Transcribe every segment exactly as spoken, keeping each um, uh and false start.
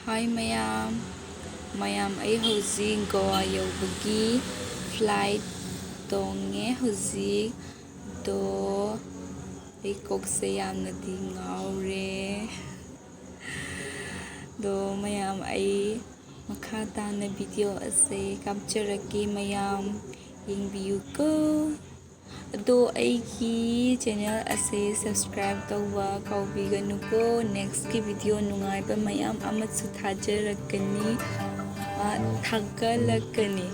ꯍꯥꯏ ꯃꯌꯥꯝ, ꯃꯌꯥꯝ, ꯑꯩ ꯍꯧꯖꯤꯛ ꯒꯣꯋꯥ ꯌꯧꯕꯒꯤ flight ꯇꯣꯡꯉꯦ ꯍꯧꯖꯤꯛ꯫ ꯑꯗꯣ ꯑꯩ ꯀꯣꯛꯁꯦ ꯌꯥꯝꯅꯗꯤ ꯉꯥꯎꯔꯦ꯫ ꯑꯗꯣ ꯃꯌꯥꯝ, ꯑꯩ ꯃꯈꯥ ꯇꯥꯅ video ꯑꯁꯦ ꯀꯥꯞꯆꯔꯛꯀꯦ, ꯃꯌꯥꯝ ꯌꯦꯡꯕꯤꯌꯨꯀꯣ꯫ ꯑꯗꯣ ꯑꯩꯒꯤ channel ꯑꯁꯦ subscribe ꯇꯧꯕ ꯀꯥꯎꯕꯤꯒꯅꯨꯀꯣ꯫ Next ꯀꯤ video ꯅꯨꯡꯉꯥꯏꯕ ꯃꯌꯥꯝ ꯑꯃꯁꯨ ꯊꯥꯖꯔꯛꯀꯅꯤ, ꯑ, ꯊꯥꯒꯠꯂꯛꯀꯅꯤ꯫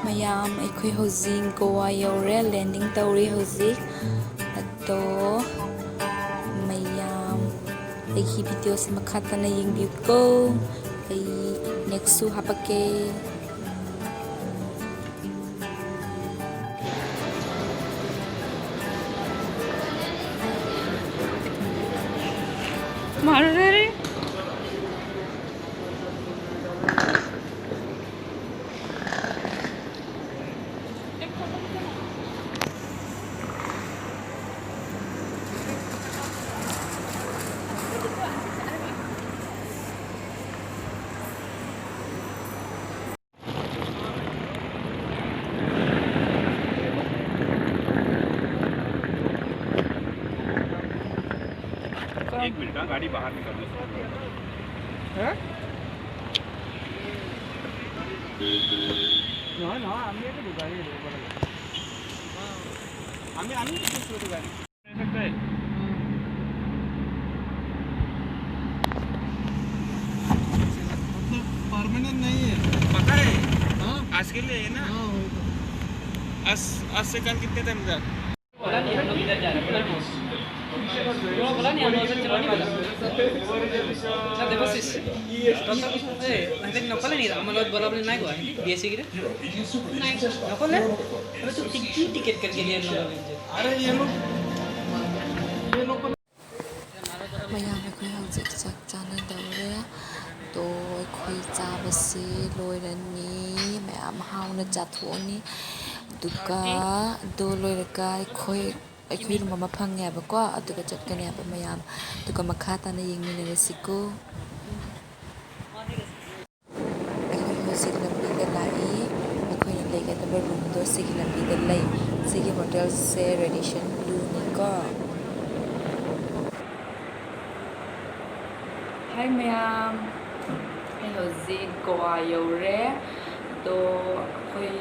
ꯃꯌꯥꯝ, ꯑꯩꯈꯣꯏ ꯍꯧꯖꯤꯛ ꯒꯣꯋꯥ ꯌꯧꯔꯦ, landing ꯇꯧꯔꯤ ꯍꯧꯖꯤꯛ꯫ ꯑꯗꯣ ꯃꯌꯥꯝ, ꯑꯩꯒꯤ video ꯁꯦ ꯃꯈꯥ ꯇꯥꯅ ꯌꯦꯡꯕꯤꯌꯨꯀꯣ꯫ ꯑꯩ next ꯁꯨ ꯍꯥꯄꯛꯀꯦ꯫ मारो रे। एक मिनट, हाँ, गाड़ी बाहर निकाल दो। हैं? না, না, আমি একটু গাড়ি, আমি, আমি একটু ছোট গাড়ি। नहीं सकता है। इसके लिए है ना। आज आज से कल कितने टाइम तक? बोला नहीं हम लोग इधर जा रहे हैं, बोला नहीं। पूरा बोला नहीं हम लोग, चलो नहीं बोला। अच्छा, देखो sis, ए, मैं देख नकल नहीं रहा, हम लोग बोला बोले नहीं हुआ है, बीएससी के लिए। नहीं। नकल है? अबे तो कितनी टिकट करके दिया हम लोगों ने? अरे ये लोग, ये लोग को ꯃꯌꯥꯝ ꯑꯩꯈꯣꯏ ꯍꯧꯖꯤꯛ ꯆꯥꯛ ꯆꯥꯅꯗꯧꯔꯦ꯫ ꯑꯗꯣ ꯑꯩꯈꯣꯏ ꯆꯥꯕꯁꯤ ꯂꯣꯏꯔꯅꯤ꯫ ꯃꯌꯥꯝ ꯍꯥꯎꯅ ꯆꯥꯊꯣꯛꯑꯅꯤ꯫ ꯑꯗꯨꯒ ꯑꯗꯨ ꯂꯣꯏꯔꯒ ꯑꯩꯈꯣꯏ ꯑꯩꯈꯣꯏ ꯔꯨꯝ ꯑꯃ ꯐꯪꯉꯦꯕꯀꯣ꯫ ꯑꯗꯨꯒ ꯆꯠꯀꯅꯦꯕ ꯃꯌꯥꯝ꯫ ꯑꯗꯨꯒ ꯃꯈꯥ ꯇꯥꯅ ꯌꯦꯡꯃꯤꯟꯅꯔꯁꯤꯀꯣ꯫ ꯑꯩꯈꯣꯏ ꯍꯧꯖꯤꯛ ꯂꯝꯕꯤꯗ ꯂꯥꯛꯏ꯫ ꯑꯩꯈꯣꯏꯅ ꯂꯩꯒꯗꯕ ꯔꯨꯝꯗꯣ ꯁꯤꯒꯤ ꯂꯝꯕꯤꯗ ꯂꯩ꯫ ꯁꯤꯒꯤ ꯍꯣꯇꯦꯜꯁꯦ ꯔꯦꯗꯤꯁꯟ ꯕ꯭ꯂꯨꯅꯤꯀꯣ꯫ ꯍꯥꯏ ꯃꯌꯥꯝ, ꯑꯩ ꯍꯧꯖꯤꯛ ꯒꯣꯋꯥ ꯌꯧꯔꯦ꯫ ꯑꯗꯣ ꯑꯩꯈꯣꯏ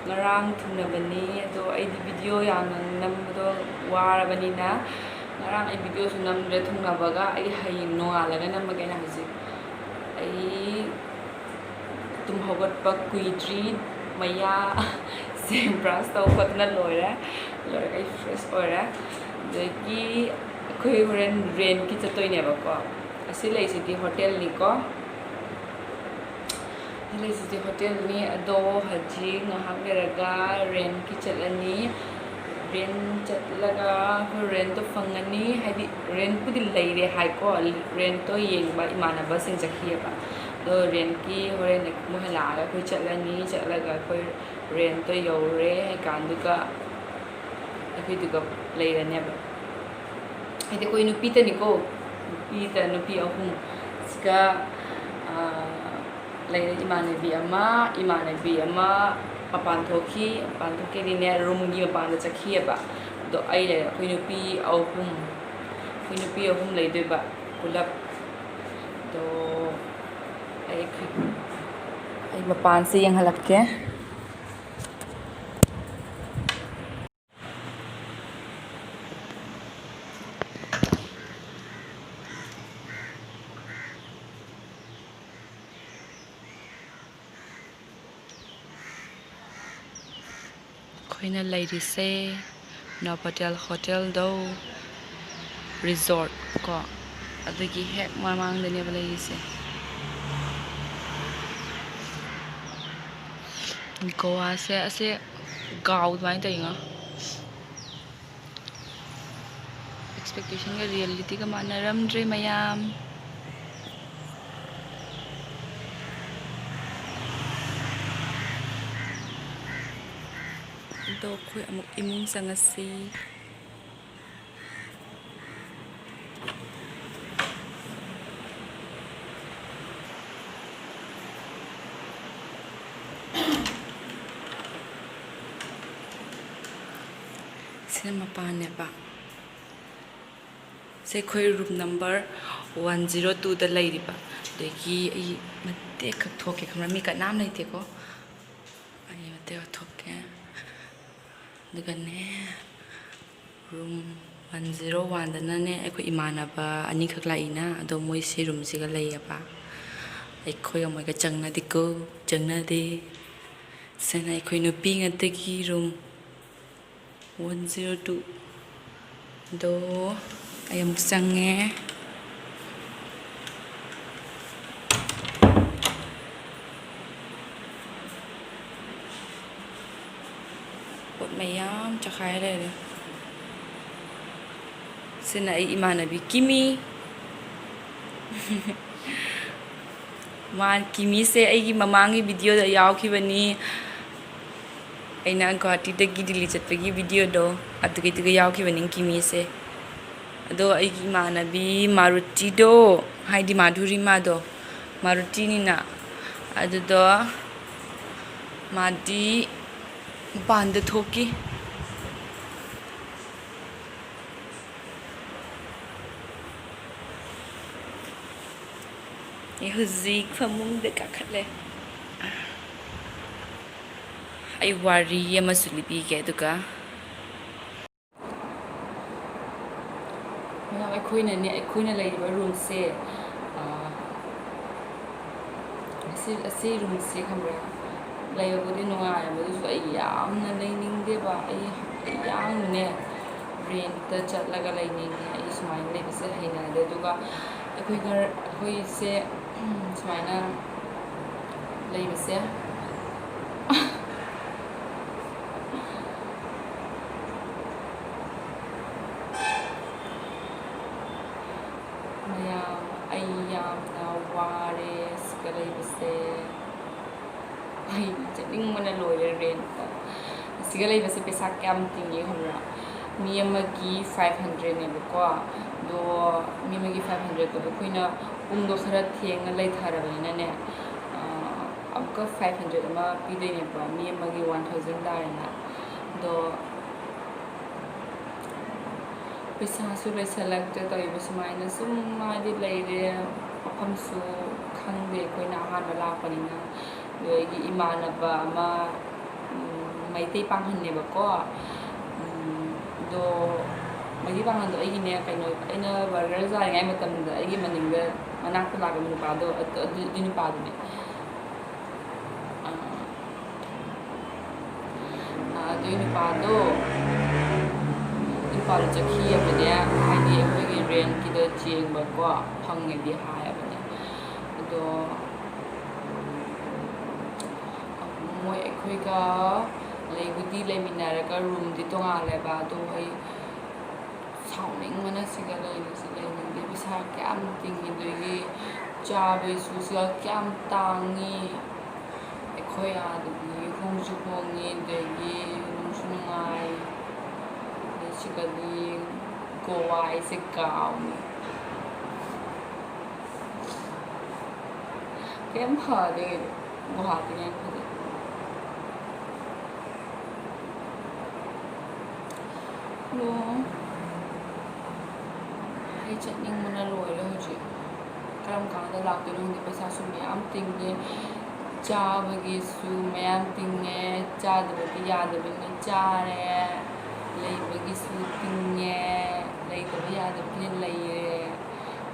ꯉꯔꯥꯡ ꯊꯨꯡꯅꯕꯅꯤ꯫ ꯑꯗꯣ ꯑꯩꯗꯤ ꯚꯤꯗꯤꯑꯣ ꯌꯥꯝꯅ ꯅꯝꯕꯗꯣ ꯋꯥꯔꯕꯅꯤꯅ ꯉꯔꯥꯡ ꯑꯩ ꯚꯤꯗꯤꯑꯣꯁꯨ ꯅꯝꯗ꯭ꯔꯦ ꯊꯨꯡꯅꯕꯒ꯫ ꯑꯩ ꯍꯌꯦꯡ ꯅꯣꯡꯉꯥꯜꯂꯒ ꯅꯝꯃꯒꯦꯅ ꯍꯧꯖꯤꯛ꯫ ꯑꯩ ꯇꯨꯝ ꯍꯧꯒꯠꯄ ꯀꯨꯏꯗ꯭ꯔꯤ, ꯃꯌꯥ ꯁꯦꯝ ꯕ꯭ꯔꯁ ꯇꯧ ꯈꯣꯠꯇꯅ ꯂꯣꯏꯔꯦ꯫ ꯂꯣꯏꯔꯒ ꯑꯩ ꯐ꯭ꯔꯦꯁ ꯑꯣꯏꯔꯦ꯫ ꯑꯗꯒꯤ ꯑꯩꯈꯣꯏ ꯍꯣꯔꯦꯟ ꯔꯦꯟꯠꯀꯤ ꯆꯠꯇꯣꯏꯅꯦꯕꯀꯣ꯫ ꯑꯁꯤ ꯂꯩꯁꯤꯗꯤ ꯍꯣꯇꯦꯜꯅꯤꯀꯣ꯫ ꯑꯁꯤ ꯂꯩꯁꯤꯗꯤ ꯍꯣꯇꯦꯜꯅꯤ꯫ ꯑꯗꯣ ꯍꯧꯖꯤꯛ ꯉꯥꯏꯍꯥꯛ ꯂꯩꯔꯒ ꯔꯦꯟꯠꯀꯤ ꯆꯠꯂꯅꯤ꯫ ꯔꯦꯟꯠ ꯆꯠꯂꯒ ꯑꯩꯈꯣꯏ ꯔꯦꯟꯠꯇꯣ ꯐꯪꯉꯅꯤ, ꯍꯥꯏꯗꯤ ꯔꯦꯟꯠꯄꯨꯗꯤ ꯂꯩꯔꯦ ꯍꯥꯏꯀꯣ꯫ ꯔꯦꯟꯠꯇꯣ ꯌꯦꯡꯕ ꯏꯃꯥꯟꯅꯕꯁꯤꯡ ꯆꯠꯈꯤꯑꯕ꯫ ꯑꯗꯣ ꯔꯦꯟꯠꯀꯤ ꯍꯣꯔꯦꯟ ꯃꯣꯏ ꯍꯜꯂꯛꯑꯒ ꯑꯩꯈꯣꯏ ꯆꯠꯂꯅꯤ꯫ ꯆꯠꯂꯒ ꯑꯩꯈꯣꯏ ꯔꯦꯟꯠꯇꯣ ꯌꯧꯔꯦ ꯍꯥꯏꯀꯥꯟꯗꯨꯒ ꯑꯩꯈꯣꯏꯗꯨꯒ ꯂꯩꯔꯅꯦꯕ꯫ ꯍꯥꯏꯗꯤ ꯑꯩꯈꯣꯏ ꯅꯨꯄꯤꯇꯅꯤꯀꯣ, ꯅꯨꯄꯤꯇ, ꯅꯨꯄꯤ ꯑꯍꯨꯝ ꯁꯤꯒ, ꯑꯥ, ꯂꯩꯔꯦ꯫ ꯏꯃꯥꯟꯅꯕꯤ ꯑꯃ, ꯏꯃꯥꯟꯅꯕꯤ ꯑꯃ ꯃꯄꯥꯟ ꯊꯣꯛꯈꯤ꯫ ꯃꯄꯥꯟ ꯊꯣꯛꯈꯤꯗꯤꯅꯦ, ꯔꯨꯝꯒꯤ ꯃꯄꯥꯟꯗ ꯆꯠꯈꯤꯑꯕ꯫ ꯑꯗꯣ ꯑꯩ ꯂꯩꯔꯦ꯫ ꯑꯩꯈꯣꯏ ꯅꯨꯄꯤ ꯑꯍꯨꯝ, ꯑꯩꯈꯣꯏ ꯅꯨꯄꯤ ꯑꯍꯨꯝ ꯂꯩꯗꯣꯏꯕ ꯄꯨꯂꯞ꯫ ꯑꯗꯣ ꯑꯩ, ꯑꯩ ꯃꯄꯥꯟꯁꯦ ꯌꯦꯡꯍꯜꯂꯛꯀꯦ꯫ ꯑꯩꯅ ꯂꯩꯔꯤꯁꯦ ꯅꯣꯚꯣꯇꯦꯜ ꯍꯣꯇꯦꯜꯗꯣ, ꯔꯤꯖꯣꯔꯠ ꯀꯣ, ꯑꯗꯨꯒꯤ ꯍꯦꯛ ꯃꯃꯥꯡꯗꯅꯦꯕ ꯂꯩꯔꯤꯁꯦ꯫ ꯒꯣꯋꯥꯁꯦ ꯑꯁꯦ ꯒꯥꯎ ꯑꯗꯨꯃꯥꯏꯅ ꯇꯧꯋꯤꯉꯣ꯫ ꯑꯦꯛꯁꯄꯦꯛꯇꯦꯁꯟꯒ ꯔꯤꯌꯦꯂꯤꯇꯤꯒ ꯃꯥꯟꯅꯔꯝꯗ꯭ꯔꯦ ꯃꯌꯥꯝ꯫ ꯑꯗꯣ ꯑꯩꯈꯣꯏ ꯑꯃꯨꯛ ꯏꯃꯨꯡ ꯆꯪꯉꯁꯤ꯫ ꯁꯤꯅ ꯃꯄꯥꯟꯅꯦꯕ꯫ ꯁꯦ ꯑꯩꯈꯣꯏ ꯔꯨꯝ ꯅꯝꯕꯔ ꯋꯥꯟ ꯖꯤꯔꯣ ꯇꯨꯗ ꯂꯩꯔꯤꯕ꯫ ꯑꯗꯒꯤ ꯑꯩ ꯃꯇꯦꯛ ꯈꯛ ꯊꯣꯛꯀꯦ ꯈꯪꯕ꯭ꯔꯥ? ꯃꯤ ꯀꯅꯥꯝ ꯂꯩꯇꯦꯀꯣ꯫ ꯑꯩ ꯃꯇꯦꯛ ꯈꯛ ꯊꯣꯛꯀꯦ꯫ ꯑꯗꯨꯒꯅꯦ, ꯔꯨꯝ ꯋꯥꯟ ꯖꯤꯔꯣ ꯋꯥꯟꯗꯅꯅꯦ ꯑꯩꯈꯣꯏ ꯏꯃꯥꯟꯅꯕ ꯑꯅꯤꯈꯛ ꯂꯥꯛꯏꯅ, ꯑꯗꯣ ꯃꯣꯏ ꯁꯤ ꯔꯨꯝꯁꯤꯒ ꯂꯩꯌꯦꯕ꯫ ꯑꯩꯈꯣꯏꯒ ꯃꯣꯏꯒ ꯆꯪꯅꯗꯦꯀꯣ, ꯆꯪꯅꯗꯦ꯫ ꯁꯤꯅ ꯑꯩꯈꯣꯏ ꯅꯨꯄꯤ ꯉꯥꯛꯇꯒꯤ ꯔꯨꯝ ꯋꯥꯟ ꯖꯤꯔꯣ ꯇꯨ꯫ ꯑꯗꯣ ꯑꯩ ꯑꯃꯨꯛ ꯆꯪꯉꯦ꯫ ꯄꯣꯠ ꯃꯌꯥꯝ ꯆꯈꯥꯏ ꯂꯩꯔꯦ꯫ ꯁꯤꯅ ꯑꯩ ꯏꯃꯥꯟꯅꯕꯤ ꯀꯤꯃꯤ꯫ ꯃꯥ, ꯀꯤꯃꯤꯁꯦ ꯑꯩꯒꯤ ꯃꯃꯥꯡꯒꯤ ꯚꯤꯗꯤꯑꯣꯗ ꯌꯥꯎꯈꯤꯕꯅꯤ꯫ ꯑꯩꯅ ꯒꯨꯍꯥꯇꯤꯗꯒꯤ ꯗꯤꯜꯂꯤ ꯆꯠꯄꯒꯤ ꯚꯤꯗꯤꯑꯣꯗꯣ, ꯑꯗꯨꯒꯤꯗꯨꯒ ꯌꯥꯎꯈꯤꯕꯅꯤ ꯀꯤꯃꯤꯁꯦ꯫ ꯑꯗꯣ ꯑꯩꯒꯤ ꯏꯃꯥꯟꯅꯕꯤ ꯃꯥꯔꯨꯇꯤꯗꯣ, ꯍꯥꯏꯗꯤ ꯃꯥꯙꯨꯔꯤꯃꯥꯗꯣ, ꯃꯥꯔꯨꯇꯤꯅꯤꯅ, ꯑꯗꯨꯗꯣ ꯃꯥꯗꯤ ꯃꯄꯥꯟꯗ ꯊꯣꯛꯈꯤ꯫ ꯑꯩ ꯍꯧꯖꯤꯛ ꯐꯃꯨꯡꯗ ꯀꯥꯈꯠꯂꯦ꯫ ꯑꯩ ꯋꯥꯔꯤ ꯑꯃꯁꯨ ꯂꯤꯕꯤꯒꯦ, ꯑꯗꯨꯒ ꯃꯌꯥꯝ, ꯑꯩꯈꯣꯏꯅꯅꯦ, ꯑꯩꯈꯣꯏꯅ ꯂꯩꯔꯤꯕ ꯔꯨꯝꯁꯦ, ꯑ, ꯑꯁꯤ, ꯑꯁꯤ ꯔꯨꯝꯁꯦ ꯈꯪꯕ꯭ꯔꯥ? ꯂꯩꯕꯕꯨꯗꯤ ꯅꯨꯡꯉꯥꯏꯌꯦꯕ, ꯑꯗꯨꯁꯨ ꯑꯩ ꯌꯥꯝꯅ ꯂꯩꯅꯤꯡꯗꯦꯕ꯫ ꯑꯩ ꯑꯩ ꯌꯥꯝꯅꯅꯦ, ꯔꯦꯟꯠꯇ ꯆꯠꯂꯒ ꯂꯩꯅꯤꯡꯉꯦ꯫ ꯑꯩ ꯁꯨꯃꯥꯏꯅ ꯂꯩꯕꯁꯦ ꯍꯩꯅꯗꯦ꯫ ꯑꯗꯨꯒ ꯑꯩꯈꯣꯏ ꯈꯔ ꯑꯩꯈꯣꯏꯁꯦ ꯁꯨꯃꯥꯏꯅ ꯂꯩꯕꯁꯦ ꯃꯌꯥꯝ, ꯑꯩ ꯌꯥꯝꯅ ꯋꯥꯔꯦ ꯁꯤꯗ ꯂꯩꯕꯁꯦ꯫ ꯑꯩ ꯆꯠꯅꯤꯡꯕꯅ ꯂꯣꯏꯔꯦ ꯔꯦꯟꯠꯇ꯫ ꯑꯁꯤꯒ ꯂꯩꯕꯁꯦ ꯄꯩꯁꯥ ꯀꯌꯥꯝ ꯇꯤꯡꯉꯤ ꯈꯪꯕ꯭ꯔꯥ? ꯃꯤ ꯑꯃꯒꯤ ꯐꯥꯏꯚ ꯍꯟꯗ꯭ꯔꯦꯠꯅꯦꯕꯀꯣ꯫ ꯑꯗꯣ ꯃꯤ ꯑꯃꯒꯤ ꯐꯥꯏꯚ ꯍꯟꯗ꯭ꯔꯦꯠꯇꯣ ꯑꯩꯈꯣꯏꯅ ꯄꯨꯡꯗꯣ ꯈꯔ ꯊꯦꯡꯅ ꯂꯩꯊꯔꯕꯅꯤꯅꯅꯦ, ꯑꯃꯨꯛꯀ ꯐꯥꯏꯚ ꯍꯟꯗ꯭ꯔꯦꯠ ꯑꯃ ꯄꯤꯗꯣꯏꯅꯦꯕ, ꯃꯤ ꯑꯃꯒꯤ ꯋꯥꯟ ꯊꯥꯎꯖꯟ ꯇꯥꯔꯦꯅ꯫ ꯑꯗꯣ ꯄꯩꯁꯥꯁꯨ ꯂꯩꯁꯜꯂꯛꯇ꯭ꯔꯦ ꯇꯧꯔꯤꯕ ꯁꯨꯃꯥꯏꯅ ꯁꯨꯝ ꯍꯥꯏꯗꯤ ꯂꯩꯔꯦ꯫ ꯃꯐꯝꯁꯨ ꯈꯪꯗꯦ ꯑꯩꯈꯣꯏꯅ ꯑꯍꯥꯟꯕ ꯂꯥꯛꯄꯅꯤꯅ꯫ ꯑꯗꯨꯗꯒꯤ ꯏꯃꯥꯟꯅꯕ ꯑꯃ, ꯎꯝ, ꯃꯩꯇꯩ ꯄꯥꯡꯍꯟꯅꯦꯕꯀꯣ꯫ ꯎꯝ, ꯑꯗꯣ ꯃꯩꯇꯩ ꯄꯥꯡꯍꯟꯗꯣ ꯑꯩꯒꯤꯅꯦ, ꯀꯩꯅꯣ, ꯑꯩꯅ ꯕꯔꯒꯔ ꯆꯥꯔꯤꯉꯩ ꯃꯇꯝꯗ ꯑꯩꯒꯤ ꯃꯅꯤꯡꯗ ꯃꯅꯥꯛꯇ ꯂꯥꯛꯄ ꯅꯨꯄꯥꯗꯣ, ꯑꯗꯨ, ꯑꯗꯨ, ꯑꯗꯨ ꯅꯨꯄꯥꯗꯨꯅꯦ꯫ ꯑꯥ, ꯑꯗꯨꯏ ꯅꯨꯄꯥꯗꯣ, ꯑꯗꯨꯏ ꯅꯨꯄꯥꯗꯣ ꯆꯠꯈꯤꯑꯕꯅꯦ, ꯍꯥꯏꯗꯤ ꯑꯩꯈꯣꯏꯒꯤ ꯔꯦꯟꯠꯀꯤꯗꯣ ꯆꯦꯟꯕꯀꯣ, ꯐꯪꯉꯗꯤ ꯍꯥꯏꯕꯅꯦ꯫ ꯑꯗꯣ ꯃꯣꯏ ꯑꯩꯈꯣꯏꯒ ꯂꯩꯕꯨꯗꯤ ꯂꯩꯃꯤꯟꯅꯔꯒ ꯔꯨꯝꯗꯤ ꯇꯣꯉꯥꯜꯂꯦꯕ꯫ ꯑꯗꯣ ꯑꯩ ꯁꯥꯎꯅꯤꯡꯕꯅ ꯁꯤꯒ ꯂꯩꯕꯁꯤ ꯂꯩꯅꯤꯡꯗꯦ꯫ ꯄꯩꯁꯥ ꯀꯌꯥꯝ ꯇꯤꯡꯉꯤ, ꯑꯗꯒꯤ ꯆꯥꯕꯒꯤꯁꯨ ꯁꯤꯒ ꯀꯌꯥꯝ ꯇꯥꯡꯉꯤ꯫ ꯑꯩꯈꯣꯏ ꯑꯥꯗꯗꯤ ꯍꯣꯡꯁꯨ ꯍꯣꯡꯉꯤ, ꯑꯗꯒꯤ ꯅꯨꯡꯁꯨ ꯅꯨꯡꯉꯥꯏ꯫ ꯑꯗꯩ ꯁꯤꯒꯗꯤ ꯒꯣꯋꯥ ꯍꯥꯏꯁꯦ ꯒꯥꯎꯅꯤ꯫ ꯀꯩꯝ ꯐꯗꯦ ꯀꯩꯅꯣ, ꯒꯨꯋꯥꯍꯥꯇꯤꯅ ꯍꯦꯟꯅ ꯐꯖꯩ꯫ ꯑꯣ, ꯑꯩ ꯆꯠꯅꯤꯡꯕꯅ ꯂꯣꯏꯔꯦ ꯍꯧꯖꯤꯛ꯫ ꯀꯔꯝ ꯀꯥꯟꯗ ꯂꯥꯛꯇꯣꯏꯅꯣ ꯈꯪꯗꯦ꯫ ꯄꯩꯁꯥꯁꯨ ꯃꯌꯥꯝ ꯇꯤꯡꯉꯦ, ꯆꯥꯕꯒꯤꯁꯨ ꯃꯌꯥꯝ ꯇꯤꯡꯉꯦ, ꯆꯥꯗꯕꯗꯤ ꯌꯥꯗꯕꯅꯤꯅ ꯆꯥꯔꯦ, ꯂꯩꯕꯒꯤꯁꯨ ꯇꯤꯡꯉꯦ, ꯂꯩꯇꯕ ꯌꯥꯗꯕꯅꯤꯅ ꯂꯩꯔꯦ꯫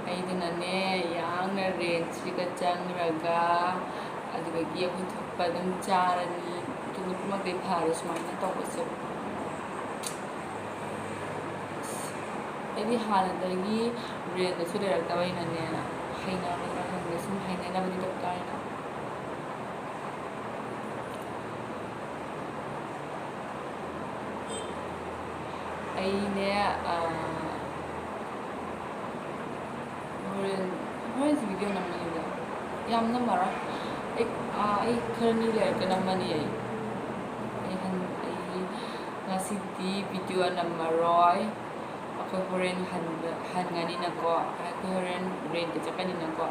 ꯑꯩꯗꯨꯅꯅꯦ ꯌꯥꯡꯅ ꯔꯦꯟꯠꯁꯤꯒ ꯆꯪꯈ꯭ꯔꯒ ꯑꯗꯨꯗꯒꯤ ꯑꯩꯈꯣꯏ ꯊꯣꯛꯄ ꯑꯗꯨꯝ ꯆꯥꯔꯅꯤ꯫ ꯊꯣꯛꯄꯃꯛꯇꯤ ꯐꯔꯦ ꯁꯨꯃꯥꯏꯅ ꯇꯧꯕꯁꯦ꯫ ꯑꯩꯗꯤ ꯍꯥꯟꯅꯗꯒꯤ ꯔꯦꯟꯗꯁꯨ ꯂꯩꯔꯛꯇꯕꯅꯤꯅꯅꯦ, ꯍꯩꯅꯕꯗꯣ ꯈꯪꯗꯦ, ꯁꯨꯝ ꯍꯩꯅꯅꯕꯗꯤ ꯇꯧ ꯇꯥꯔꯦꯅ꯫ ꯑꯩꯅꯦ, ꯑꯥ, ꯍꯣꯔꯦꯟ, ꯍꯣꯔꯦꯟꯁꯨ ꯚꯤꯗꯤꯑꯣ ꯅꯝꯃꯅꯤꯗ꯫ ꯌꯥꯝ ꯅꯝꯃꯔꯣꯏ꯫ ꯑꯩ, ꯑꯥ, ꯑꯩ ꯈꯔꯅꯤ ꯂꯩꯔꯒ ꯅꯝꯃꯅꯤ ꯑꯩ꯫ ꯑꯩ ꯍꯟ-, ꯑꯩ ꯉꯁꯤꯗꯤ ꯚꯤꯗꯤꯑꯣ ꯅꯝꯃꯔꯣꯏ꯫ ꯑꯩꯈꯣꯏ ꯍꯣꯔꯦꯟ ꯍꯟꯕ, ꯍꯟꯒꯅꯤꯅꯀꯣ, ꯑꯩꯈꯣꯏ ꯍꯣꯔꯦꯟ ꯔꯦꯟꯇ ꯆꯠꯀꯅꯤꯅꯀꯣ,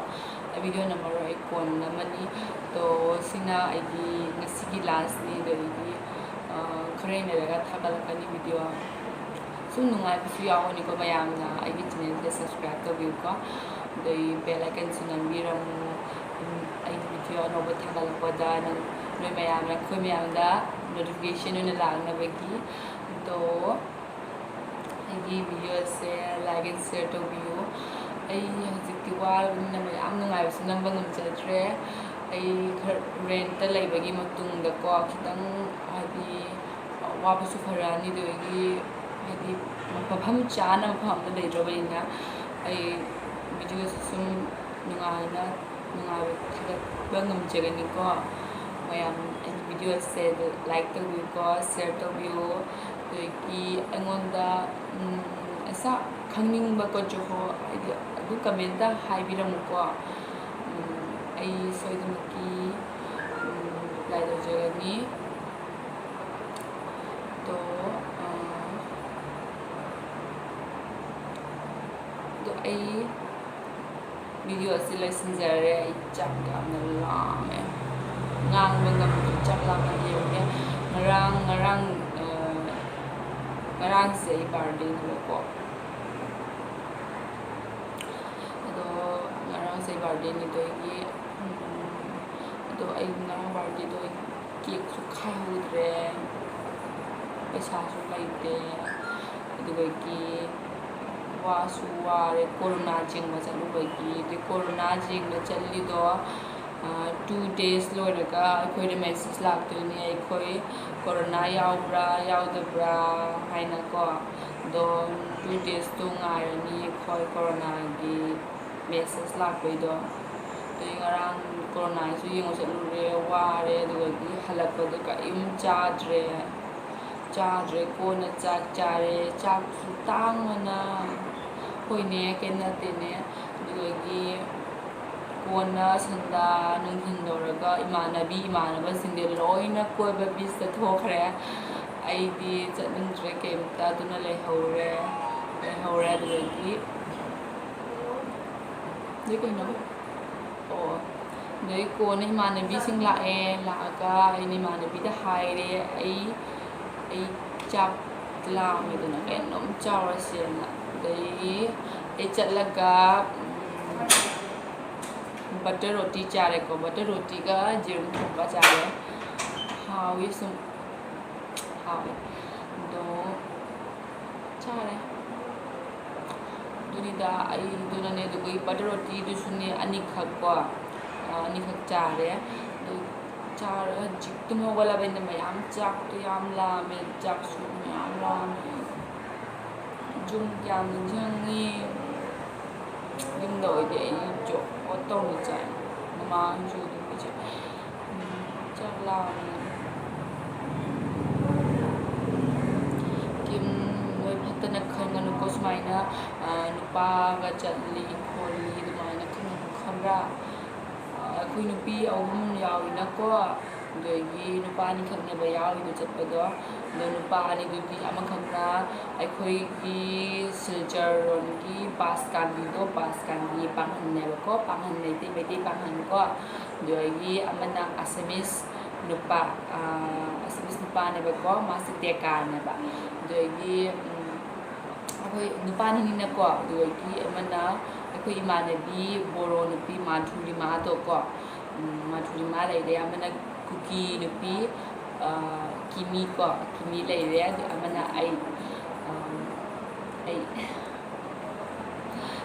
ꯑꯩ ꯚꯤꯗꯤꯑꯣ ꯅꯝꯃꯔꯣꯏ, ꯑꯩ ꯀꯣꯟꯅ ꯅꯝꯃꯅꯤ꯫ ꯑꯗꯣ ꯁꯤꯅ ꯑꯩꯒꯤ ꯉꯁꯤꯒꯤ ꯂꯥꯁꯅꯤ, ꯑꯗꯒꯤꯗꯤ, ꯑꯥ, ꯈꯔ ꯂꯩꯔꯒ ꯊꯥꯒꯠꯂꯛꯀꯅꯤ ꯚꯤꯗꯤꯑꯣ꯫ ꯁꯨꯝ ꯅꯨꯡꯉꯥꯏꯕꯁꯨ ꯌꯥꯎꯒꯅꯤꯀꯣ, ꯃꯌꯥꯝꯅ ꯑꯩꯒꯤ ꯆꯦꯅꯦꯜꯁꯦ ꯁꯕꯁꯀ꯭ꯔꯥꯏꯕ ꯇꯧꯕꯤꯌꯨꯀꯣ, ꯑꯗꯩ ꯕꯦꯜ ꯑꯥꯏꯀꯟꯁꯨ ꯅꯝꯕꯤꯔꯝꯃꯨ꯫ ꯎꯝ, ꯑꯩꯒꯤ ꯚꯤꯗꯤꯑꯣ ꯑꯅꯧꯕ ꯊꯥꯒꯠꯂꯛꯄꯗ ꯅꯪ, ꯅꯣꯏ ꯃꯌꯥꯝꯅ, ꯑꯩꯈꯣꯏ ꯃꯌꯥꯝꯗ ꯅꯣꯇꯤꯐꯤꯀꯦꯁꯟ ꯑꯣꯏꯅ ꯂꯥꯛꯅꯕꯒꯤ꯫ ꯑꯗꯣ ꯑꯩꯒꯤ ꯚꯤꯗꯤꯑꯣꯁꯦ like and share ꯇꯧꯕꯤꯌꯨ꯫ ꯑꯩ ꯍꯧꯖꯤꯛꯇꯤ ꯋꯥꯔꯕꯅꯤꯅ ꯃꯌꯥꯝ ꯅꯨꯡꯉꯥꯏꯕꯁꯨ ꯅꯝꯕ ꯉꯝꯖꯗ꯭ꯔꯦ꯫ ꯑꯩ ꯈꯔ ꯔꯦꯟꯠꯇ ꯂꯩꯕꯒꯤ ꯃꯇꯨꯡꯗꯀꯣ, ꯈꯤꯇꯪ ꯍꯥꯏꯗꯤ ꯋꯥꯕꯁꯨ ꯐꯔꯛꯑꯅꯤ, ꯑꯗꯨꯗꯒꯤ ꯍꯥꯏꯗꯤ ꯃꯐꯝ ꯆꯥꯅ ꯃꯐꯝ ꯑꯃꯗ ꯂꯩꯇ꯭ꯔꯕꯅꯤꯅ ꯑꯩ ꯚꯤꯗꯤꯑꯣꯁꯦ ꯁꯨꯝ ꯅꯨꯡꯉꯥꯏꯅ, ꯅꯨꯡꯉꯥꯏꯕ ꯊꯥꯒꯠꯄ ꯉꯝꯖꯒꯅꯤꯀꯣ꯫ ꯃꯌꯥꯝ ꯑꯩꯒꯤ ꯚꯤꯗꯤꯑꯣꯁꯦ like ꯇꯧꯕꯤꯌꯨꯀꯣ, share ꯇꯧꯕꯤꯌꯨ꯫ ꯑꯗꯒꯤ ꯑꯩꯉꯣꯟꯗ, ꯎꯝ, ꯑꯁꯥ ꯈꯪꯅꯤꯡꯕ ꯀꯣ, ꯆꯨꯍꯣ, ꯍꯥꯏꯗꯤ ꯑꯗꯨ comment ꯍꯥꯏꯕꯤꯔꯝꯃꯨꯀꯣ꯫ ꯎꯝ, ꯑꯩ ꯁꯣꯏꯗꯅꯃꯛꯀꯤ, ꯎꯝ, reply ꯇꯧꯖꯒꯅꯤ꯫ ꯑꯗꯣ, ꯑ, ꯑꯗꯣ ꯑꯩ ꯚꯤꯗꯤꯑꯣ ꯑꯁꯤ ꯂꯣꯏꯁꯤꯟꯖꯔꯦ꯫ ꯑꯩ ꯆꯥꯛ ꯌꯥꯝꯅ ꯂꯥꯝꯃꯦ꯫ ꯉꯥꯡꯕ ꯉꯝꯗ꯭ꯔꯦ, ꯆꯥꯛ ꯂꯥꯝꯃꯟ ꯌꯦꯡꯉꯦ꯫ ꯉꯔꯥꯡ, ꯉꯔꯥꯡ, ꯑ, ꯉꯔꯥꯡꯁꯦ ꯑꯩ birthdayꯅꯦꯕꯀꯣ꯫ ꯑꯗꯣ ꯉꯔꯥꯡꯁꯦ ꯑꯩ birthdayꯅꯤ, ꯑꯗꯨꯒꯤ, ꯎꯝ, ꯑꯗꯣ ꯑꯩ ꯉꯔꯥꯡ birthdayꯗꯣ ꯑꯩ cakeꯁꯨ ꯈꯥꯏꯍꯧꯗ꯭ꯔꯦ, ꯄꯩꯁꯥꯁꯨ ꯂꯩꯇꯦ, ꯑꯗꯨꯗꯒꯤ ꯋꯥꯁꯨ ꯋꯥꯔꯦ꯫ ꯀꯣꯔꯣꯅꯥ ꯌꯦꯡꯕ ꯆꯠꯂꯨꯕꯒꯤ, ꯑꯗꯩ ꯀꯣꯔꯣꯅꯥ ꯌꯦꯡꯕ ꯆꯠꯂꯤꯗꯣ ꯇꯨ ꯗꯦꯖ ꯂꯣꯏꯔꯒ ꯑꯩꯈꯣꯏꯗ ꯃꯦꯁꯦꯖ ꯂꯥꯛꯇꯣꯏꯅꯦ, ꯑꯩꯈꯣꯏ ꯀꯣꯔꯣꯅꯥ ꯌꯥꯎꯕ꯭ꯔꯥ ꯌꯥꯎꯗꯕ꯭ꯔꯥ ꯍꯥꯏꯅꯀꯣ꯫ ꯑꯗꯣ ꯇꯨ ꯗꯦꯖꯇꯣ ꯉꯥꯏꯔꯅꯤ ꯑꯩꯈꯣꯏ ꯀꯣꯔꯣꯅꯥꯒꯤ ꯃꯦꯁꯦꯖ ꯂꯥꯛꯄꯩꯗꯣ꯫ ꯑꯗꯩ ꯉꯔꯥꯡ ꯀꯣꯔꯣꯅꯥꯒꯤꯁꯨ ꯌꯦꯡꯕ ꯆꯠꯂꯨꯔꯦ, ꯋꯥꯔꯦ꯫ ꯑꯗꯨꯗꯒꯤ ꯍꯜꯂꯛꯄꯗ ꯀꯔꯤꯝ ꯆꯥꯗ꯭ꯔꯦ꯫ ꯆꯥꯗ꯭ꯔꯦ꯫ ꯀꯣꯟꯅ ꯆꯥꯛ ꯆꯥꯔꯦ꯫ ꯆꯥꯛꯁꯨ ꯇꯥꯡꯕꯅ, ꯍꯣꯏꯅꯦ, ꯀꯩꯝ ꯅꯠꯇꯦꯅꯦ꯫ ꯑꯗꯨꯗꯒꯤ ꯀꯣꯟꯅ ꯁꯟꯗꯥ ꯅꯨꯡꯊꯤꯟ ꯌꯧꯔꯒ ꯏꯃꯥꯟꯅꯕꯤ ꯏꯃꯥꯟꯅꯕꯁꯤꯡꯗꯤ ꯂꯣꯏꯅ ꯀꯣꯏꯕ ꯕꯤꯆꯇ ꯊꯣꯛꯈ꯭ꯔꯦ꯫ ꯑꯩꯗꯤ ꯆꯠꯅꯤꯡꯗ꯭ꯔꯦ ꯀꯩꯝꯇ, ꯑꯗꯨꯅ ꯂꯩꯍꯧꯔꯦ꯫ ꯂꯩꯍꯧꯔꯦ꯫ ꯑꯗꯨꯗꯒꯤ ꯑꯗꯩ ꯀꯩꯅꯣ ꯑꯣ ꯑꯗꯩ ꯀꯣꯟꯅ ꯏꯃꯥꯟꯅꯕꯤꯁꯤꯡ ꯂꯥꯛꯑꯦ꯫ ꯂꯥꯛꯑꯒ ꯑꯩꯅ ꯏꯃꯥꯟꯅꯕꯤꯗ ꯍꯥꯏꯔꯦ, ꯑꯩ ꯑꯩ ꯆꯥꯛ ꯂꯥꯝꯃꯦꯗꯅ ꯀꯩꯅꯣꯝ ꯆꯥꯎꯔꯁꯦꯅ꯫ ꯑꯗꯒꯤ ꯑꯩ ꯆꯠꯂꯒ ꯕꯇꯔ ꯔꯣꯇꯤ ꯆꯥꯔꯦꯀꯣ꯫ ꯕꯇꯔ ꯔꯣꯇꯤꯒ ꯖꯤꯔꯨꯝ ꯊꯣꯡꯕ ꯆꯥꯔꯦ꯫ ꯍꯥꯎꯋꯤ ꯁꯨꯝ꯫ ꯍꯥꯎꯋꯤ꯫ ꯑꯗꯣ ꯆꯥꯔꯦ꯫ ꯑꯗꯨꯅꯤꯗ ꯑꯩꯗꯨꯅꯅꯦ꯫ ꯑꯗꯨꯒ ꯕꯇꯔ ꯔꯣꯇꯤꯗꯨꯁꯨꯅꯦ ꯑꯅꯤꯈꯛ ꯀꯣ, ꯑꯅꯤꯈꯛ ꯆꯥꯔꯦ꯫ ꯑꯗꯨ ꯆꯥꯔꯒ ꯍꯧꯖꯤꯛ ꯇꯨꯝ ꯍꯧꯒꯠꯂꯕꯅꯤꯅ ꯃꯌꯥꯝ ꯆꯥꯛꯇꯣ ꯌꯥꯝ ꯂꯥꯝꯃꯦ꯫ ꯆꯥꯛꯁꯨ ꯃꯌꯥꯝ ꯂꯥꯝꯃꯦ꯫ ꯌꯨꯝ ꯀꯌꯥꯝ ꯅꯤꯡꯁꯤꯡꯉꯤ꯫ ꯌꯨꯝꯗ ꯑꯣꯏꯗꯤ ꯑꯩ ꯖꯣꯛ ꯇꯧꯅ ꯆꯥꯏ꯫ ꯃꯃꯥꯡꯁꯨ ꯑꯗꯨꯝ ꯄꯤꯖꯩ꯫ ꯆꯥꯛ ꯂꯥꯝꯃꯦ꯫ ꯀꯤꯝ, ꯅꯣꯏ ꯐꯠꯇꯅ ꯈꯟꯒꯅꯨꯀꯣ꯫ ꯁꯨꯃꯥꯏꯅ ꯅꯨꯄꯥꯒ ꯆꯠꯂꯤ ꯈꯣꯠꯂꯤ ꯑꯗꯨꯃꯥꯏꯅ ꯈꯟꯒꯅꯨ, ꯈꯪꯕ꯭ꯔꯥ? ꯑꯩꯈꯣꯏ ꯅꯨꯄꯤ ꯑꯍꯨꯝ ꯌꯥꯎꯏꯅꯀꯣ꯫ ꯑꯗꯒꯤ ꯅꯨꯄꯥ ꯑꯅꯤꯈꯛꯅꯦꯕ ꯌꯥꯎꯔꯤꯗꯣ ꯆꯠꯄꯗꯣ꯫ ꯑꯗꯣ ꯅꯨꯄꯥ ꯑꯅꯤꯗꯨꯒꯤ ꯑꯃꯈꯛꯅ ꯑꯩꯈꯣꯏꯒꯤ ꯁꯤꯜꯆꯔ ꯔꯣꯝꯒꯤ ꯕꯥꯁ ꯀꯥꯡꯕꯤꯗꯣ, ꯕꯥꯁ ꯀꯥꯡꯕꯤ ꯄꯥꯡꯍꯟꯅꯦꯕꯀꯣ, ꯄꯥꯡꯍꯟ, ꯃꯩꯇꯩ, ꯃꯩꯇꯩ ꯄꯥꯡꯍꯟꯀꯣ꯫ ꯑꯗꯨꯗꯒꯤ ꯑꯃꯅ ꯑꯁꯥꯃꯤꯁ ꯅꯨꯄꯥ, ꯑꯁꯥꯃꯤꯁ ꯅꯨꯄꯥꯅꯦꯕꯀꯣ, ꯃꯥꯁꯦ ꯗꯦꯀꯥꯅꯦꯕ꯫ ꯑꯗꯨꯗꯒꯤ ꯑꯩꯈꯣꯏ ꯅꯨꯄꯥ ꯑꯅꯤꯅꯤꯅꯀꯣ꯫ ꯑꯗꯨꯗꯒꯤ ꯑꯃꯅ ꯑꯩꯈꯣꯏ ꯏꯃꯥꯟꯅꯕꯤ ꯕꯣꯔꯣ ꯅꯨꯄꯤ ꯃꯥꯙꯨꯔꯤꯃꯥꯗꯣꯀꯣ꯫ ꯃꯥꯙꯨꯔꯤꯃꯥ ꯂꯩꯔꯦ꯫ ꯑꯃꯅ ꯀꯨꯀꯤ ꯅꯨꯄꯤ, ꯀꯤꯃꯤ ꯀꯣ, ꯀꯤꯃꯤ ꯂꯩꯔꯦ꯫ ꯑꯗꯨ ꯑꯃꯅ ꯑꯩ, ꯑꯩ꯫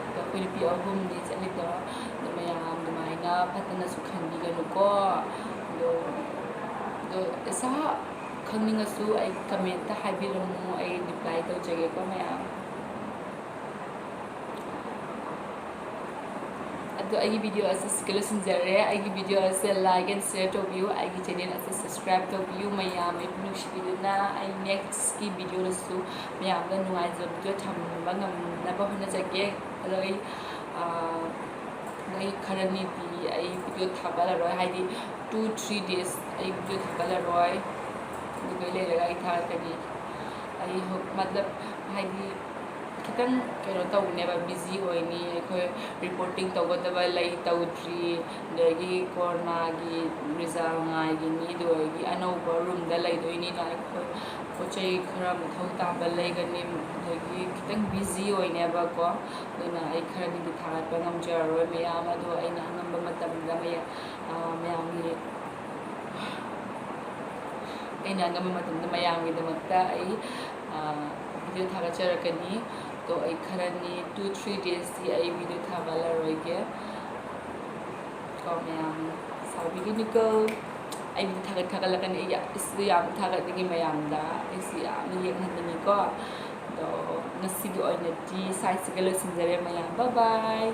ꯑꯗꯣ ꯑꯩꯈꯣꯏ ꯅꯨꯄꯤ ꯑꯍꯨꯝꯅꯤ ꯆꯠꯂꯤꯗꯣ꯫ ꯑꯗꯣ ꯃꯌꯥꯝ ꯑꯗꯨꯃꯥꯏꯅ ꯐꯠꯇꯅꯁꯨ ꯈꯟꯕꯤꯒꯅꯨꯀꯣ꯫ ꯑꯗꯣ ꯑꯗꯣ ꯏꯁꯥ ꯈꯪꯅꯤꯡꯉꯁꯨ ꯑꯩ ꯀꯃꯦꯟꯇ ꯍꯥꯏꯕꯤꯔꯝꯃꯨ, ꯑꯩ ꯔꯤꯄ꯭ꯂꯥꯏ ꯇꯧꯖꯒꯦꯀꯣ ꯃꯌꯥꯝ꯫ ꯑꯗꯣ ꯑꯩꯒꯤ ꯚꯤꯗꯤꯑꯣ ꯑꯁꯤ ꯁꯤꯒ ꯂꯣꯏꯁꯤꯟꯖꯔꯦ꯫ ꯑꯩꯒꯤ ꯚꯤꯗꯤꯑꯣ ꯑꯁꯤ like and share ꯇꯧꯕꯤꯌꯨ, ꯑꯩꯒꯤ ꯆꯦꯅꯦꯜ ꯑꯁꯤ subscribe ꯇꯧꯕꯤꯌꯨ ꯃꯌꯥꯝ, ꯑꯩꯕꯨ ꯅꯨꯡꯁꯤꯕꯤꯗꯨꯅ꯫ ꯑꯩ ꯅꯦꯛꯁꯀꯤ ꯚꯤꯗꯤꯑꯣꯗꯁꯨ ꯃꯌꯥꯝꯗ ꯅꯨꯡꯉꯥꯏꯖꯕ ꯚꯤꯗꯤꯑꯣ ꯊꯝꯕ ꯉꯝꯅꯕ ꯍꯣꯠꯅꯖꯒꯦ꯫ ꯑꯗꯣ ꯑꯩ ꯑꯥ, ꯃꯣꯏ ꯈꯔꯅꯤꯗꯤ ꯑꯩ ꯚꯤꯗꯤꯑꯣ ꯊꯥꯒꯠꯂꯔꯣꯏ, ꯍꯥꯏꯗꯤ two three days ꯑꯩ ꯚꯤꯗꯤꯑꯣ ꯊꯥꯒꯠꯂꯔꯣꯏ꯫ ꯑꯗꯨꯒ ꯂꯩꯔꯒ ꯑꯩ ꯊꯥꯒꯠꯀꯅꯤ꯫ ꯑꯩ ꯍꯧ-, ꯃꯇꯂꯕ ꯍꯥꯏꯗꯤ ꯈꯤꯇꯪ ꯀꯩꯅꯣ ꯇꯧꯅꯦꯕ, ꯕꯤꯖꯤ ꯑꯣꯏꯅꯤ꯫ ꯑꯩꯈꯣꯏ ꯔꯤꯄꯣꯔꯇꯤꯡ ꯇꯧꯒꯗꯕ ꯂꯩ, ꯇꯧꯗ꯭ꯔꯤ꯫ ꯑꯗꯒꯤ ꯀꯣꯔꯣꯅꯥꯒꯤ ꯔꯤꯖꯜ ꯉꯥꯏꯔꯤꯅꯤ꯫ ꯑꯗꯨ ꯑꯣꯏꯔꯗꯤ ꯑꯅꯧꯕ ꯔꯨꯝꯗ ꯂꯩꯗꯣꯏꯅꯤꯅ ꯑꯩꯈꯣꯏ ꯄꯣꯠ ꯆꯩ ꯈꯔ ꯃꯊꯧ ꯇꯥꯕ ꯂꯩꯒꯅꯤ꯫ ꯑꯗꯒꯤ ꯈꯤꯇꯪ ꯕꯤꯖꯤ ꯑꯣꯏꯅꯦꯕꯀꯣ꯫ ꯑꯗꯨꯅ ꯑꯩ ꯈꯔꯅꯤꯗꯤ ꯊꯥꯒꯠꯄ ꯉꯝꯖꯔꯔꯣꯏ ꯃꯌꯥꯝ꯫ ꯑꯗꯣ ꯑꯩꯅ ꯑꯉꯝꯕ ꯃꯇꯝꯗ ꯃꯌꯥ-, ꯑ, ꯃꯌꯥꯝꯒꯤ, ꯑꯩꯅ ꯑꯉꯝꯕ ꯃꯇꯝꯗ ꯃꯌꯥꯝꯒꯤꯗꯃꯛꯇ ꯑꯩ, ꯑ, ꯚꯤꯗꯤꯑꯣ ꯊꯥꯒꯠꯆꯔꯛꯀꯅꯤ꯫ ꯑꯗꯣ ꯑꯩ ꯈꯔꯅꯤ, two three days ꯇꯤ ꯑꯩ ꯚꯤꯗꯤꯑꯣ ꯊꯥꯒꯠꯂꯔꯣꯏꯒꯦ꯫ ꯀꯣ ꯃꯌꯥꯝ, ꯁꯥꯎꯕꯤꯒꯅꯨꯀꯣ꯫ ꯑꯩ ꯚꯤꯗꯤꯑꯣ ꯊꯥꯒꯠ ꯊꯥꯒꯠꯂꯛꯀꯅꯤ꯫ ꯑꯩ ꯌꯥ-, ꯑꯩꯁꯨ ꯌꯥꯝ ꯊꯥꯒꯠꯅꯤꯡꯉꯤ ꯃꯌꯥꯝꯗ꯫ ꯑꯩꯁꯨ ꯌꯥꯝꯅ ꯌꯦꯡꯍꯟꯅꯤꯡꯉꯤꯀꯣ꯫ ꯑꯗꯣ ꯉꯁꯤꯒꯤ ꯑꯣꯏꯅꯗꯤ ꯁ꯭ꯋꯥꯏꯁꯤꯒ ꯂꯣꯏꯁꯤꯟꯖꯔꯦ ꯃꯌꯥꯝ꯫ Bye bye꯫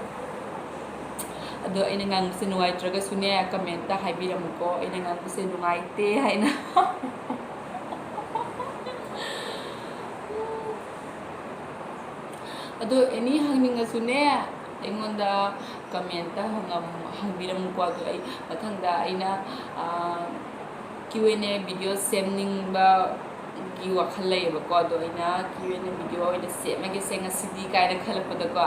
ꯑꯗꯣ ꯑꯩꯅ ꯉꯥꯡꯕꯁꯦ ꯅꯨꯡꯉꯥꯏꯇ꯭ꯔꯒꯁꯨꯅꯦ, ꯀꯃꯦꯟꯇ ꯍꯥꯏꯕꯤꯔꯝꯃꯨꯀꯣ, ꯑꯩꯅ ꯉꯥꯡꯕꯁꯦ ꯅꯨꯡꯉꯥꯏꯇꯦ ꯍꯥꯏꯅ꯫ ꯑꯗꯣ ꯑꯦꯅꯤ ꯍꯪꯅꯤꯡꯉꯁꯨꯅꯦ, ꯑꯩꯉꯣꯟꯗ ꯀꯃꯦꯟꯇ ꯍꯪꯉꯝ-, ꯍꯪꯕꯤꯔꯝꯃꯨꯀꯣ꯫ ꯑꯗꯣ ꯑꯩ ꯃꯊꯪꯗ ꯑꯩꯅ, ꯑꯥ, Q and A ꯚꯤꯗꯤꯑꯣ ꯁꯦꯝꯅꯤꯡꯕꯒꯤ ꯋꯥꯈꯜ ꯂꯩꯌꯦꯕꯀꯣ꯫ ꯑꯗꯣ ꯑꯩꯅ Q and A ꯚꯤꯗꯤꯑꯣ ꯑꯣꯏꯅ ꯁꯦꯝꯃꯒꯦꯁꯦ ꯉꯁꯤꯗꯤ ꯀꯥꯏꯅ ꯈꯜꯂꯛꯄꯗꯀꯣ꯫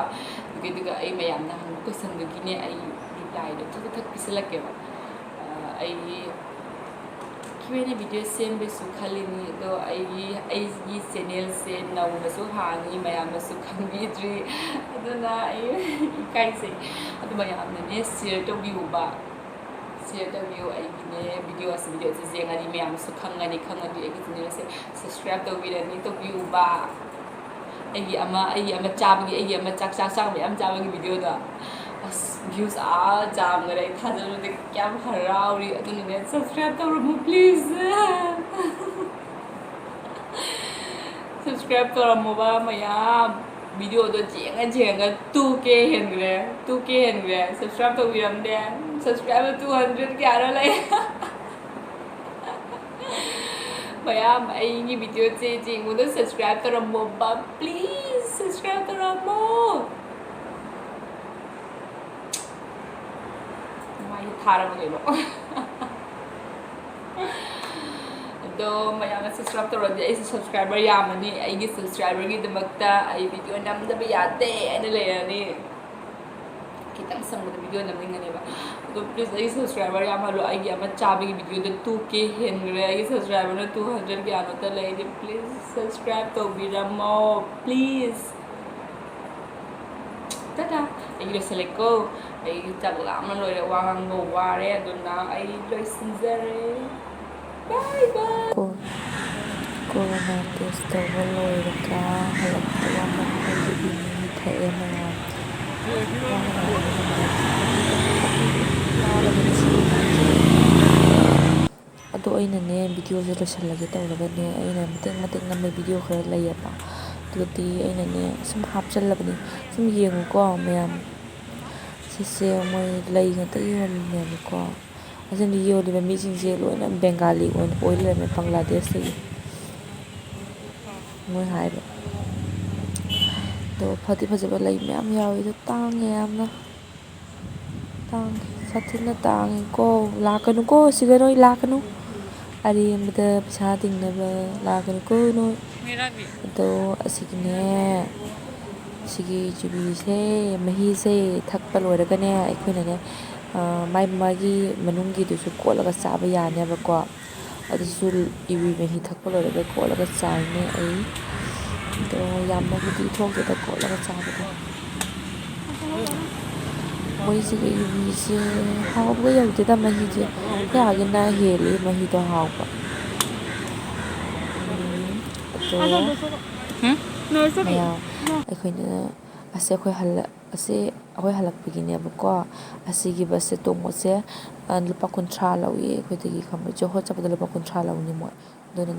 ꯑꯗꯨꯒꯤꯗꯨꯒ ꯑꯩ ꯃꯌꯥꯝꯅ ꯍꯪꯕ ꯀꯣꯏꯁꯟꯗꯨꯒꯤꯅꯦ ꯑꯩ ꯔꯤꯄ꯭ꯂꯥꯏꯗꯣ ꯊꯨ ꯊꯛ ꯄꯤꯁꯤꯜꯂꯛꯀꯦꯕ꯫ ꯑꯥ, ꯑꯩꯒꯤ Q and A ꯚꯤꯗꯤꯑꯣ ꯁꯦꯝꯕꯩꯁꯨ ꯈꯜꯂꯤꯅꯤ, ꯑꯗꯣ ꯑꯩꯒꯤ, ꯑꯩꯒꯤ ꯆꯦꯅꯦꯜꯁꯦ ꯅꯧꯅꯁꯨ ꯍꯥꯡꯉꯤ, ꯃꯌꯥꯝꯅꯁꯨ ꯈꯪꯕꯤꯗ꯭ꯔꯤ, ꯑꯗꯨꯅ ꯑꯩ ꯏꯀꯥꯏꯖꯩ꯫ ꯑꯗꯨ ꯃꯌꯥꯝꯅꯅꯦ ꯁꯤꯌꯔ ꯇꯧꯕꯤꯌꯨꯕ, ꯁꯤꯌꯔ ꯇꯧꯕꯤꯌꯨ꯫ ꯑꯩꯒꯤꯅꯦ ꯚꯤꯗꯤꯑꯣ ꯑꯁꯤ, ꯚꯤꯗꯤꯑꯣ ꯑꯁꯤ ꯌꯦꯡꯉꯗꯤ ꯃꯌꯥꯝꯁꯨ ꯈꯪꯉꯅꯤ, ꯈꯪꯉꯗꯤ ꯑꯩꯒꯤ ꯆꯦꯅꯦꯜꯁꯦ ꯁꯕꯁꯀ꯭ꯔꯥꯏꯕ ꯇꯧꯕꯤꯔꯅꯤ, ꯇꯧꯕꯤꯌꯨꯕ꯫ ꯑꯩꯒꯤ ꯑꯃ ꯑꯩꯒꯤ ꯑꯃ ꯆꯥꯕꯒꯤ ꯑꯩꯒꯤ ꯑꯃ ꯆꯥꯛ ꯆꯥꯛ ꯆꯥꯛ ꯃꯌꯥꯝ ꯆꯥꯕꯒꯤ ꯚꯤꯗꯤꯑꯣꯗꯣ ꯑꯁ views ꯑꯥ ꯆꯥꯝꯃꯒ ꯑꯩ ꯊꯥꯖꯕꯗ ꯀꯌꯥꯝ ꯍꯔꯥꯎꯔꯤ꯫ ꯑꯗꯨꯅꯅꯦ subscribe ꯇꯧꯔꯝꯃꯨ please꯫ Subscribe ꯇꯧꯔꯝꯃꯣꯕ ꯃꯌꯥꯝ꯫ ꯚꯤꯗꯤꯑꯣꯗꯣ ꯌꯦꯡꯉ ꯌꯦꯡꯉ two K ꯍꯦꯟꯈ꯭ꯔꯦ꯫ Two K ꯍꯦꯟꯈ꯭ꯔꯦ꯫ Subscribe ꯇꯧꯕꯤꯔꯝꯗꯦ꯫ Subscribe two hundred ꯀꯌꯥꯔ ꯂꯩ꯫ ꯃꯌꯥꯝ ꯑꯩꯒꯤ ꯚꯤꯗꯤꯑꯣꯁꯦ ꯌꯦꯡꯕꯗ subscribe ꯇꯧꯔꯝꯃꯣꯕ please꯫ Subscribe ꯇꯧꯔꯝꯃꯣ꯫ ꯃꯥꯏꯁꯦ ꯊꯥꯔꯕ ꯀꯩꯅꯣ꯫ ꯑꯗꯣ ꯃꯌꯥꯝꯅ subscribe ꯇꯧꯔꯗꯤ ꯑꯩꯁꯨ subscriber ꯌꯥꯝꯃꯅꯤ꯫ ꯑꯩꯒꯤ subscriberꯒꯤꯗꯃꯛꯇ ꯑꯩ ꯚꯤꯗꯤꯑꯣ ꯅꯝꯗꯕ ꯌꯥꯗꯦ ꯍꯥꯏꯅ ꯂꯩꯔꯅꯤ꯫ ꯈꯤꯇꯪ ꯁꯪꯕꯗ ꯚꯤꯗꯤꯑꯣ ꯅꯝꯅꯤꯡꯒꯅꯦꯕ꯫ ꯑꯗꯣ please ꯑꯩꯒꯤ subscriber ꯌꯥꯝꯍꯜꯂꯣ꯫ ꯑꯩꯒꯤ ꯑꯃ ꯆꯥꯕꯒꯤ ꯚꯤꯗꯤꯑꯣꯗ two K ꯍꯦꯟꯈ꯭ꯔꯦ꯫ ꯑꯩꯒꯤ subscriberꯅ two hundred ꯀꯌꯥꯅꯣꯇ ꯂꯩꯔꯤ꯫ Please subscribe ꯇꯧꯕꯤꯔꯝꯃꯣ please꯫ ꯇꯥꯇꯥ꯫ ꯑꯩ ꯂꯣꯏꯁꯤꯜꯂꯦꯀꯣ꯫ ꯑꯩ ꯆꯥꯛ ꯂꯥꯝꯅ ꯂꯣꯏꯔꯦ꯫ ꯋꯥ ꯉꯥꯡꯕ ꯋꯥꯔꯦ꯫ ꯑꯗꯨꯅ ꯑꯩ ꯂꯣꯏꯁꯤꯟꯖꯔꯦ꯫ Bye bye꯫ ꯀꯣ-, ꯀꯣꯔꯣꯅꯥ test ꯇꯧꯕ ꯂꯣꯏꯔꯒ ꯍꯜꯂꯛꯄꯗ ꯋꯥꯃꯟꯕꯒꯤ ꯏ ꯊꯛꯑꯦ ꯃꯌꯥꯝ꯫ ꯋꯥ ꯉꯥꯡꯕ ꯉꯝꯗꯦ꯫ ꯑꯗꯣ ꯑꯩꯅꯅꯦ ꯚꯤꯗꯤꯑꯣꯁꯦ ꯂꯣꯏꯁꯤꯜꯂꯒꯦ ꯇꯧꯔꯒꯅꯦ ꯑꯩꯅ ꯃꯇꯦꯛ ꯃꯇꯦꯛ ꯅꯝꯕ ꯚꯤꯗꯤꯑꯣ ꯈꯔ ꯂꯩꯌꯦꯕ꯫ ꯑꯗꯨꯗꯤ ꯑꯩꯅꯅꯦ ꯁꯨꯝ ꯍꯥꯞꯆꯜꯂꯕꯅꯤ꯫ ꯁꯨꯝ ꯌꯦꯡꯉꯨꯀꯣ ꯃꯌꯥꯝ꯫ ꯁꯤꯁꯦ ꯃꯣꯏ ꯂꯩ ꯉꯥꯛꯇ ꯌꯣꯜꯂꯤꯅꯦꯕꯀꯣ꯫ ꯑꯁꯤꯅ ꯌꯣꯜꯂꯤꯕ ꯃꯤꯁꯤꯡꯁꯦ ꯂꯣꯏꯅ ꯕꯦꯡꯒꯥꯂꯤ ꯑꯣꯏꯅ ꯑꯣꯏ ꯂꯩꯔꯝꯃꯦ, ꯕꯪꯒ꯭ꯂꯥꯗꯦꯁꯇꯒꯤ꯫ ꯃꯣꯏ ꯍꯥꯏꯕ꯫ ꯑꯗꯣ ꯐꯗꯤ ꯐꯖꯕ ꯂꯩ ꯃꯌꯥꯝ ꯌꯥꯎꯋꯤ꯫ ꯑꯗꯣ ꯇꯥꯡꯉꯦ ꯌꯥꯝꯅ꯫ ꯇꯥꯡꯉꯦ꯫ ꯁꯥꯊꯤꯅ ꯇꯥꯡꯉꯦꯀꯣ꯫ ꯂꯥꯛꯀꯅꯨꯀꯣ ꯁꯤꯗ ꯅꯣꯏ ꯂꯥꯛꯀꯅꯨ꯫ ꯑꯔꯦꯝꯕꯗ ꯄꯩꯁꯥ ꯇꯤꯡꯅꯕ ꯂꯥꯛꯀꯅꯨꯀꯣ ꯅꯣꯏ꯫ ꯑꯗꯣ ꯑꯁꯤꯒꯤꯅꯦ, ꯁꯤꯒꯤ ꯌꯨꯕꯤꯁꯦ, ꯃꯍꯤꯁꯦ ꯊꯛꯄ ꯂꯣꯏꯔꯒꯅꯦ ꯑꯩꯈꯣꯏꯅꯅꯦ, ꯑ, ꯃꯥꯏ, ꯃꯥꯒꯤ ꯃꯅꯨꯡꯒꯤꯗꯨꯁꯨ ꯀꯣꯠꯂꯒ ꯆꯥꯕ ꯌꯥꯅꯦꯕꯀꯣ꯫ ꯑꯗꯨꯁꯨ ꯌꯨꯕꯤ ꯃꯍꯤ ꯊꯛꯄ ꯂꯣꯏꯔꯒ ꯀꯣꯠꯂꯒ ꯆꯥꯏꯅꯦ ꯑꯩ꯫ ꯑꯗꯣ ꯌꯥꯝꯅꯕꯨꯗꯤ ꯊꯣꯛꯇꯦꯗ ꯀꯣꯠꯂꯒ ꯆꯥꯕꯗꯣ꯫ ꯃꯣꯏꯁꯤꯒꯤ ꯌꯨꯕꯤꯁꯦ ꯍꯥꯎꯕ ꯌꯧꯗꯦꯗ, ꯃꯍꯤꯁꯦ ꯑꯩꯈꯣꯏ ꯑꯥꯒꯤꯅ ꯍꯦꯜꯂꯤ ꯃꯍꯤꯗꯣ ꯍꯥꯎꯕ꯫ ꯎꯝ, ꯑꯗꯣ ꯎꯝ? ꯃꯌꯥꯝ, ꯑꯩꯈꯣꯏꯅ ꯑꯁꯤ ꯑꯩꯈꯣꯏ ꯍꯜꯂꯛ ꯑꯁꯤ ꯑꯩꯈꯣꯏ ꯍꯜꯂꯛꯄꯒꯤꯅꯦꯕꯀꯣ꯫ ꯑꯁꯤꯒꯤ ꯕꯁꯁꯦ ꯇꯣꯡꯕꯁꯦ, ꯑ, ꯂꯨꯄꯥ ꯀꯨꯟꯊ꯭ꯔꯥ ꯂꯧꯏ ꯑꯩꯈꯣꯏꯗꯒꯤ, ꯈꯪꯕ꯭ꯔꯥ? ꯖꯣꯔꯍꯠ ꯆꯠꯄꯗ ꯂꯨꯄꯥ ꯀꯨꯟꯊ꯭ꯔꯥ ꯂꯧꯅꯤ ꯃꯣꯏ꯫ ꯑꯗꯨꯅ